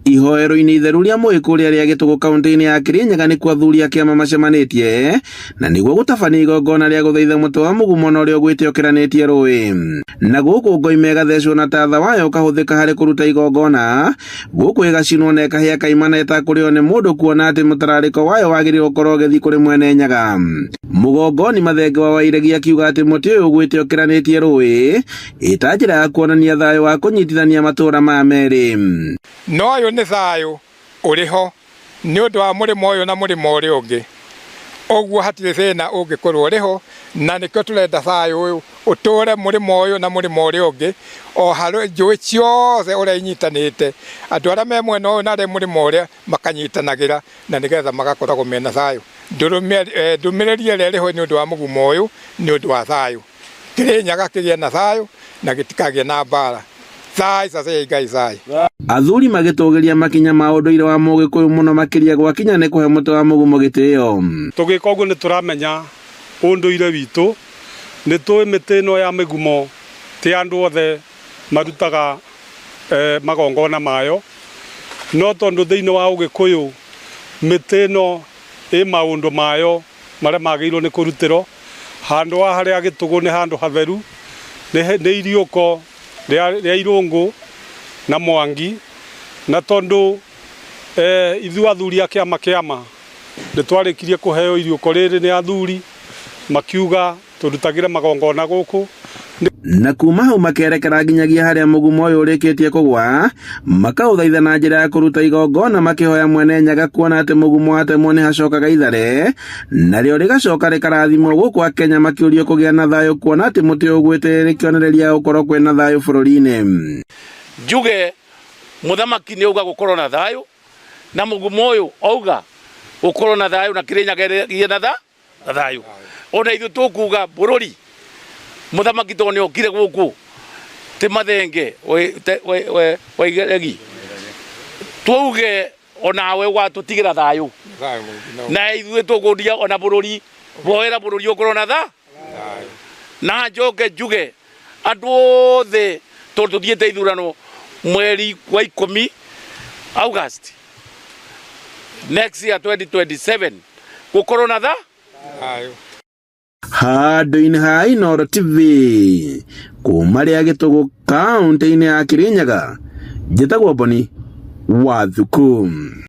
Ihoero-inĩ itheru rĩa Mũĩkũ rĩa Gĩtũgũ kaunti-inĩ ya Kĩrĩnyaga nĩkuo athuri a kĩama macemanĩtie na nĩguo gũtabania igongona rĩa gũthaitha mũtĩ wa mũgumo na ũrĩa ũgwĩte ũkĩranĩtie rũĩ. Na gũkũ ngoima ĩgathecwo na tatha wayo ũkahũthĩka harĩ kũruta igongona, gũkũ ĩgacinwo na ĩkahĩa kaimana ĩtakũrĩo nĩ mũndũ kuona atĩ mũtararĩko wayo wagĩrĩirwo gũkorwo ũgĩthiĩ kũrĩ mwene Nyaga. Mũgongoni Mathenge wa Wairegi akiuga atĩ mũtĩ ũyũ ũgwĩte ũkĩranĩtie rũĩ ĩta njĩra ya kuonania thayũ wa kũnyitithania matũũra maya merĩ. No ũyũ nĩ thayũ ũrĩ ho nĩ ũndũ wa mũrĩmo ũyũ na mũrĩmo ũrĩa ũngĩ. Ũguo hatirĩ thĩna ũngĩkorwo ũrĩ ho, na nĩkĩo tũrenda thayũ ũyũ ũtũre mũrĩmo ũyũ na mũrĩmo ũrĩa ũngĩ, o harĩ njũĩ ciothe ũrĩa inyitanĩte, andũ arĩa me mwena ũyũ na arĩa mũrĩmo ũrĩa makanyitanagĩra na nĩgetha magakoragwo mena thayũ. Ndũmĩrĩri ĩrĩa ĩrĩ ho nĩ ũndũ wa mũgumo ũyũ nĩ ũndũ wa thayũ. Kĩrĩnyaga kĩgĩe na thayũ na gĩtikagĩe na mbara. Thai sasei Ngai thai. Athuri magĩtũgĩria makinya ma ũndũire wa Mũgĩkũyũ mũno makĩria gwakinya nĩ kũhe mũtĩ wa mũgumo gĩtĩo. Tũgĩka ũguo nĩ tũramenya ũndũire witũ, nĩ tũĩ mĩtĩ ĩno ya mĩgumo ti andũ othe marutaga magongona mayo, no tondũ thĩinĩ wa ũgĩkũyũ mĩtĩ ĩno ĩ maũndũ mayo marĩa magĩrĩirwo nĩ kũrutĩrwo. Handũ haha rĩa Gĩtũgũ nĩ handũ hatheru, nĩ iriũko rĩa Irũngũ na Mwangi, na tondũ ithuĩ athuri a kĩama kĩama nĩ twarĩkirie kũheo iriũko rĩrĩ nĩ athuri, makiuga tũrutagĩre magongona gũkũ. Na kuma hau makerekera nginyagia harĩa mũgumo ũyũ ũrĩkĩtie kũgwa, makaũthaitha na njĩra ya kũruta igongona makĩhoya mwene Nyaga kuona atĩ mũgumo watemwo nĩ hacokaga ithare, narĩo rĩgacoka rĩkarathimwo gũkũ Akenya makĩũrio kũgĩa na thayũ kuona atĩ mũtĩ ũyũ ũgwĩte rĩ kĩonereria gũkorwo kwĩna thayũ bũrũri-inĩ. Njuge mũthamaki nĩ auga gũkorwo na thayũ, na mũgumo ũyũ auga gũkorwo na thayũ na Kĩrĩnyaga ĩgĩe na tha na thayũ. Ona ithuĩ tũkuga bũrũri mũthamaki tondũ nĩ okire gũkũ ti Mathenge Wairegi, tuuge onawe ũgatũtigĩra thayũ na ithuĩ tũkũria ona bũrũri boera bũrũri ũkorwo na tha na njoke njuge andũ othe tondũ tũthiĩte ithurano mweri wa 10 August next year 2027 gũkorwo na tha. Handũ-inĩ ha Inooro TV kuma rĩa Gĩtũgũ kaũntĩ-inĩ ya Kĩrĩnyaga, njĩtagwo Boni wa Thuku.